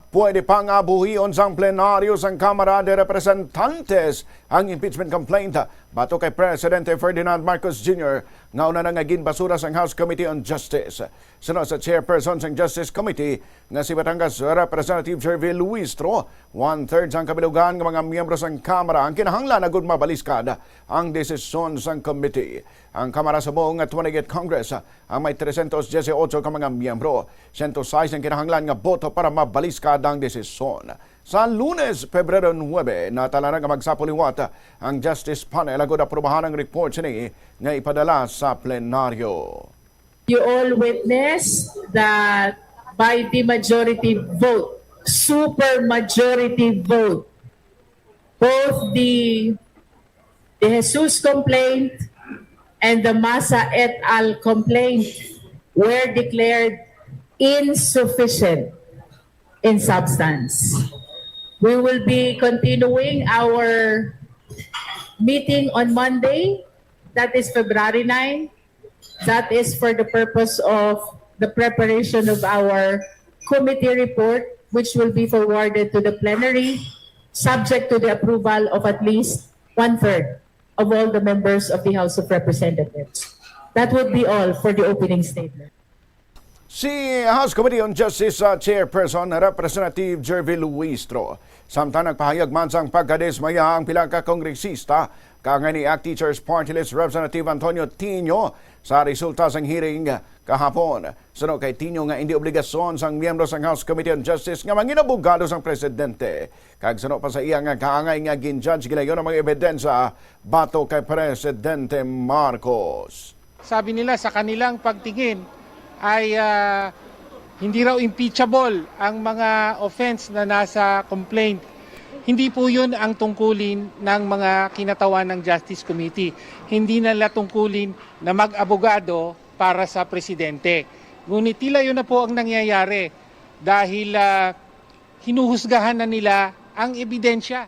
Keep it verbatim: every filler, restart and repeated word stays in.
Pwede pa nga buhion sang plenaryo sang Kamara de Representantes ang impeachment complaint batok kay Presidente Ferdinand Marcos Junior nga una na nga ginbasura sang House Committee on Justice. Suno sa chairperson sang Justice Committee nga si Batangas Representative Jervil Luistro, one-third sang kabilugan nga mga miyembro sang Kamara ang kinahanglan agud mabaliskad ang desisyon sang committee. Ang Kamara subong nga twenty-eight Congress ang may trescientos dieciocho ka mga miyembro. Siyento sais ang kinahanglan nga boto para mabaliskad ang desisyon. Sa Lunes, Pebrero nuebe, natala na nga magsapol liwat ang Justice Panel agud aprubahan ang report sini nga ipadala sa plenaryo. You all witness that by the majority vote, super majority vote, both the De Jesus complaint and the Masa et al complaint were declared insufficient in substance. We will be continuing our meeting on Monday, that is February nine. That is for the purpose of the preparation of our committee report, which will be forwarded to the plenary, subject to the approval of at least one-third of all the members of the House of Representatives. That would be all for the opening statement. Si House Committee on Justice uh, Chairperson Representative Jervil Luistro. Samtang nagpahayag man sang pagkadismaya ang pila ka kongresista, kaangay ni ACT Teachers Party List Representative Antonio Tinio sa resulta sang hearing kahapon. Suno kay Tinio nga indi obligasyon sang miyembro sang House Committee on Justice nga mangin abogado sang presidente. Kag suno pa sa iya nga kaangay nga gin-judge gilayon ang mga ebidensya batok kay Presidente Marcos. Sabi nila sa kanilang pagtingin ay uh, hindi raw impeachable ang mga offense na nasa complaint. Hindi po yun ang tungkulin ng mga kinatawan ng Justice Committee. Hindi nila tungkulin na mag-abogado para sa presidente. Ngunit tila yun na po ang nangyayari dahil uh, hinuhusgahan na nila ang ebidensya.